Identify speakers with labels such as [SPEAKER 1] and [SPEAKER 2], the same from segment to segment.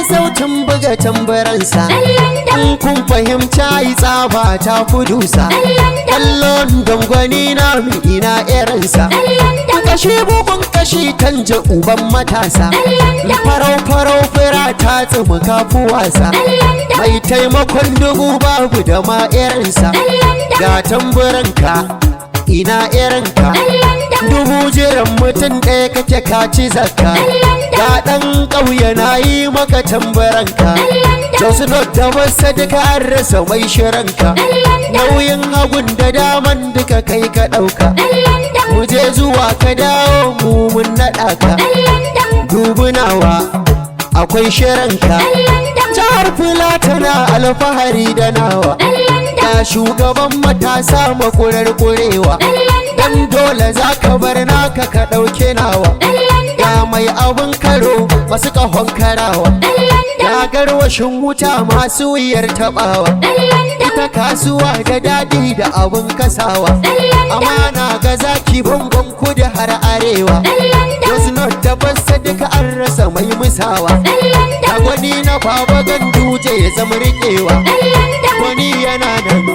[SPEAKER 1] Sautin buga tambaransa.
[SPEAKER 2] Ɗan London.
[SPEAKER 1] In kun fahimta yi tsaba ta fudusa.
[SPEAKER 2] Ɗan London.
[SPEAKER 1] Ɗan London gwani na mi ina irinsa.
[SPEAKER 2] Ɗan London.
[SPEAKER 1] Kashi bugun kashi tanja uban matasa.
[SPEAKER 2] Ɗan London.
[SPEAKER 1] Farau farau fira ta tsumi kafu wasa.
[SPEAKER 2] Ɗan London.
[SPEAKER 1] Mai taimakon dubu babu da ma irinsa.
[SPEAKER 2] Ɗan London.
[SPEAKER 1] Ga tamburanka ina irinka.
[SPEAKER 2] Ɗan London.
[SPEAKER 1] Dubu jiran mutum ɗaya kake ka ci zakka.
[SPEAKER 2] Ɗan London.
[SPEAKER 1] Ga ɗan ƙauye na yi maka tambaranka.
[SPEAKER 2] Ɗan London.
[SPEAKER 1] Jos North da wasa duka an rasa mai shiranka.
[SPEAKER 2] Ɗan London.
[SPEAKER 1] Nauyin hagun da daman duka kai ka ɗauka.
[SPEAKER 2] Ɗan London.
[SPEAKER 1] Mu je zuwa ka dawo mu mun naɗa ka.
[SPEAKER 2] Ɗan London.
[SPEAKER 1] Dubunawa akwai shiranka.
[SPEAKER 2] Ɗan London.
[SPEAKER 1] Jihar Filatana alfahari da nawa.
[SPEAKER 2] Ɗan London.
[SPEAKER 1] Ga shugaban matasa makurar kurewa.
[SPEAKER 2] Ɗan London.
[SPEAKER 1] Dan dole za ka bar naka ka ɗauke nawa.
[SPEAKER 2] Ɗan London.
[SPEAKER 1] Ga mai abin karo masu ƙahon karawa.
[SPEAKER 2] Ɗan London.
[SPEAKER 1] Ga garwashin wuta masu wuyar taɓawa.
[SPEAKER 2] Ɗan London.
[SPEAKER 1] Ita kasuwa da daɗi da abin kasawa.
[SPEAKER 2] Ɗan London.
[SPEAKER 1] Amana ga zaki bangon kudu har arewa.
[SPEAKER 2] Ɗan London.
[SPEAKER 1] Jos North da bassa duka an rasa mai musawa.
[SPEAKER 2] Ɗan London.
[SPEAKER 1] Ga gwani na baba ganduje ya zama riƙewa.
[SPEAKER 2] Ɗan London.
[SPEAKER 1] Gwani yana nan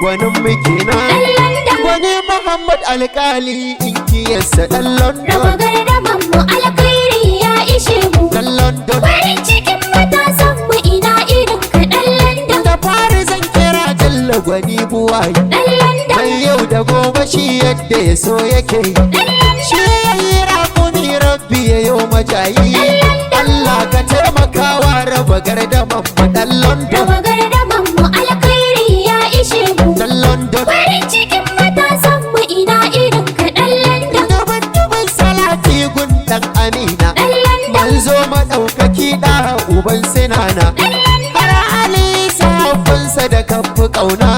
[SPEAKER 1] gwanin muke nan.
[SPEAKER 2] Ɗan London.
[SPEAKER 1] Gwani Muhammad alƙali inkiyarsa ɗan
[SPEAKER 2] Raba
[SPEAKER 1] London.
[SPEAKER 2] gardaman mu alkhairi ya ishe mu.
[SPEAKER 1] Ɗan London.
[SPEAKER 2] Farin cikin matasan mu ina irin ka ɗan London.
[SPEAKER 1] Da fari zan kira Jalla gwani buwayi.
[SPEAKER 2] Ɗan London.
[SPEAKER 1] Mai yau da gobe shi yadda ya so yake yi.
[SPEAKER 2] Ɗan London.
[SPEAKER 1] Shi ya yi raƙumi rabbi ya yo majayi. Allah ka taimakawa raba gardaman mu ɗan London.
[SPEAKER 2] Raba gardaman mu alkhairi ya ishe mu.
[SPEAKER 1] Ɗan London.
[SPEAKER 2] Farin cikin matasan mu ina irin ka ɗan London.
[SPEAKER 1] Duban duban salati gun ɗan Amina.
[SPEAKER 2] Ɗan London.
[SPEAKER 1] Manzo maɗaukaki ɗa uban sinana.
[SPEAKER 2] Ɗan London.
[SPEAKER 1] Har Ali sahabbansa da kafi ƙauna.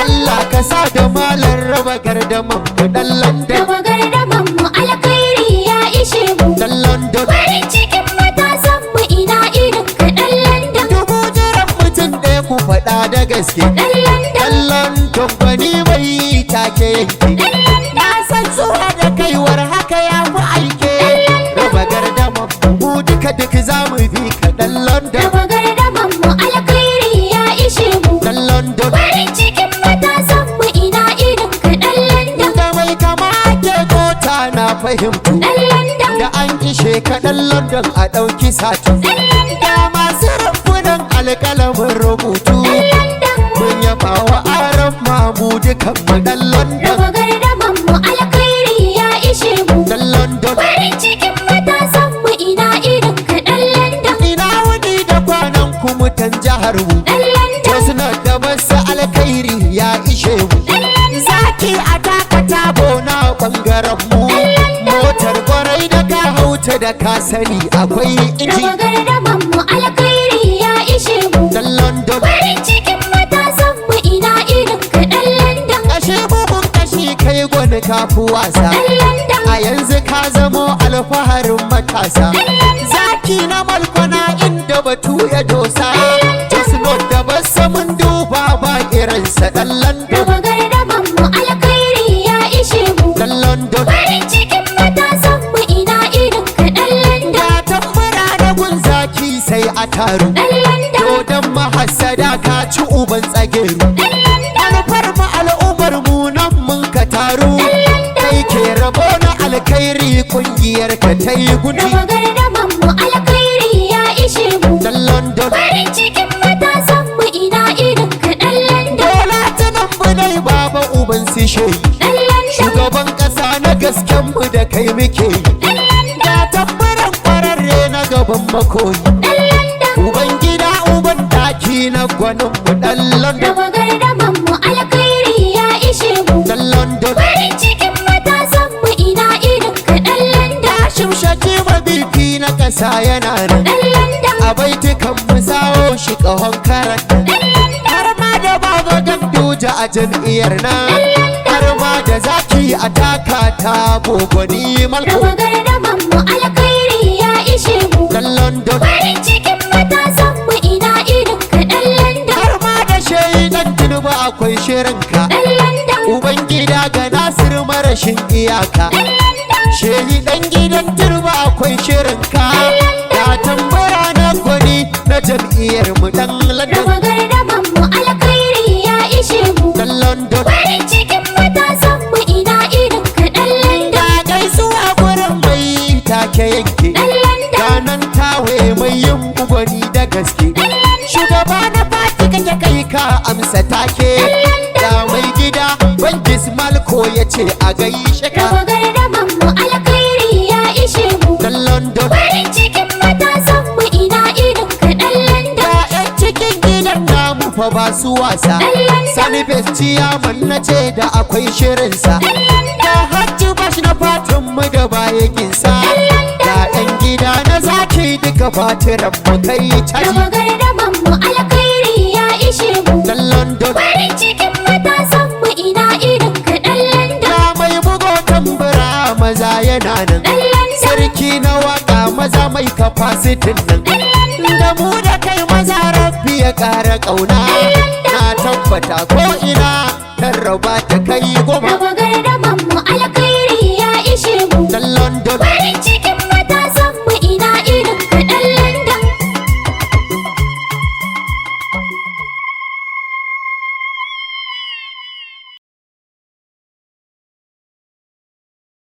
[SPEAKER 1] Allah ka sa da malar raba gardaman mu ɗan London.
[SPEAKER 2] Raba gardaman mu alkhairi ya ishe mu.
[SPEAKER 1] Ɗan London.
[SPEAKER 2] Farin cikin matasan mu ina irin ka ɗan London.
[SPEAKER 1] Dubu jiran mutum ɗaya ku faɗa da gaske.
[SPEAKER 2] Ɗan London.
[SPEAKER 1] Ɗan London gwani mai take yanke.
[SPEAKER 2] Ɗan London.
[SPEAKER 1] Na san zuwa da kaiwar haka ya fi aike. Raba gardaman mu duka duk za mu bi ka ɗan London.
[SPEAKER 2] Raba gardaman mu alkhairi ya ishe mu.
[SPEAKER 1] Ɗan London.
[SPEAKER 2] Farin cikin matasan mu ina irin ka ɗan London.
[SPEAKER 1] Da mai kama ke kota na fahimtu.
[SPEAKER 2] Ɗan London.
[SPEAKER 1] Da an ishe ka ɗan London a ɗauki sati.
[SPEAKER 2] Ɗan London.
[SPEAKER 1] Da masu rumfunan alƙalamin rubutu.
[SPEAKER 2] Ɗan London.
[SPEAKER 1] Mun yaba wa aron mamu dukan mu ɗan London.
[SPEAKER 2] Raba gardaman mu alkhairi ya ishe mu.
[SPEAKER 1] Ɗan London.
[SPEAKER 2] Farin cikin matasan mu ina irin ka ɗan London.
[SPEAKER 1] Ina wuni da kwanan ku mutan jihar mu.
[SPEAKER 2] Ɗan London.
[SPEAKER 1] Jos na da basu alkhairi ya ishe mu.
[SPEAKER 2] Ɗan London.
[SPEAKER 1] Zaki a dakata bona bangaren mu. Motar kwarai da ka hauta da ka sani akwai inji.
[SPEAKER 2] Raba gardaman mu alkhairi ya ishe mu.
[SPEAKER 1] Dan London.
[SPEAKER 2] Farin cikin matasan mu ina irin ka ɗan London.
[SPEAKER 1] Kashe bugun kashi kai gwani kafi wasa.
[SPEAKER 2] Ɗan London.
[SPEAKER 1] A yanzu ka zamo alfaharin matasa. Zaki na malkwana inda batu ya dosa. Jos North da basa mun duba ba irinsa ɗan London.
[SPEAKER 2] Raba gardaman mu alkhairi ya ishe mu.
[SPEAKER 1] Dan London.
[SPEAKER 2] Farin cikin matasan mu ina irin ka ɗan London.
[SPEAKER 1] Ga tambura da gun zaki sai a taru.
[SPEAKER 2] Ɗan London.
[SPEAKER 1] Dodon mahassada ka ci uban tsageru.
[SPEAKER 2] Ɗan London.
[SPEAKER 1] Manufar mu al'ummar mu nan mun ka taru. Kai ke rabo na alkhairi kungiyar ka ta yi gudu.
[SPEAKER 2] Raba gardaman mu alkhairi ya ishe mu.
[SPEAKER 1] Dan London.
[SPEAKER 2] Farin cikin matasan mu ina irin ka ɗan London.
[SPEAKER 1] Bola ta nan mu dai baba uban su shehi.
[SPEAKER 2] Ɗan London.
[SPEAKER 1] Shugaban ƙasa na gasken mu da kai muke yi.
[SPEAKER 2] Ɗan London.
[SPEAKER 1] Ga tambaran kwararre na gaban makoyi.
[SPEAKER 2] Ɗan London.
[SPEAKER 1] Uban gida uban daki na gwanin mu dan London.
[SPEAKER 2] Raba gardaman mu alkhairi ya ishe mu.
[SPEAKER 1] Dan London.
[SPEAKER 2] Farin cikin matasan mu ina irin ka ɗan London.
[SPEAKER 1] Hashim Shatima BP na ƙasa yana nan.
[SPEAKER 2] Ɗan London.
[SPEAKER 1] A baitukan mu sawo shi ƙahon karan nan.
[SPEAKER 2] Ɗan London.
[SPEAKER 1] Har ma da baba ganduja a jam'iyyar nan. Har ma da zaki a taka ta gogoni malko.
[SPEAKER 2] Raba gardaman mu alkhairi ya ishe mu.
[SPEAKER 1] Dan London.
[SPEAKER 2] Farin cikin matasan mu ina irin ka ɗan London.
[SPEAKER 1] Har ma da shaidan Tinubu akwai shirinka.
[SPEAKER 2] Ɗan London.
[SPEAKER 1] Ubangida ga Nasir marashin iyaka.
[SPEAKER 2] Ɗan London.
[SPEAKER 1] Shehi dan gidan turba akwai shirinka. Ga tambara na gwani jam'iyyar mu dan London.
[SPEAKER 2] Raba gardaman mu alkhairi ya ishe mu.
[SPEAKER 1] Dan London.
[SPEAKER 2] Farin cikin matasan mu ina irin ka ɗan London.
[SPEAKER 1] Ga gaisuwa gurin mai take yanke.
[SPEAKER 2] Ɗan London.
[SPEAKER 1] Ganan tawe mai yin bugoni da gaske. Shugaba na fati kake kai ka amsa take. Da mai gida Bangis Malko ya ce a gaishe ka.
[SPEAKER 2] Raba gardaman mu alkhairi ya ishe mu.
[SPEAKER 1] Dan London.
[SPEAKER 2] Farin cikin matasan mu ina irin ka ɗan London.
[SPEAKER 1] Da 'yan cikin gidan namu fa ba su wasa. Sani Best ciyaman na ce da akwai shirinsa. Da hajji bashi na fatin mu da bayakinsa. Da 'yan gida na zaki duka fatiran mu kai caji.
[SPEAKER 2] Raba gardaman mu alkhairi ya ishe mu.
[SPEAKER 1] Dan London.
[SPEAKER 2] Farin cikin matasan mu ina irin ka ɗan London.
[SPEAKER 1] Da mai bugo tambura maza yana nan.
[SPEAKER 2] Ɗan London.
[SPEAKER 1] Sarki na waka maza mai kafasitin nan. Da mu da kai maza rabbi ya ƙara ƙauna. Na tabbata ko ina raba ta kai 10.
[SPEAKER 2] Raba gardaman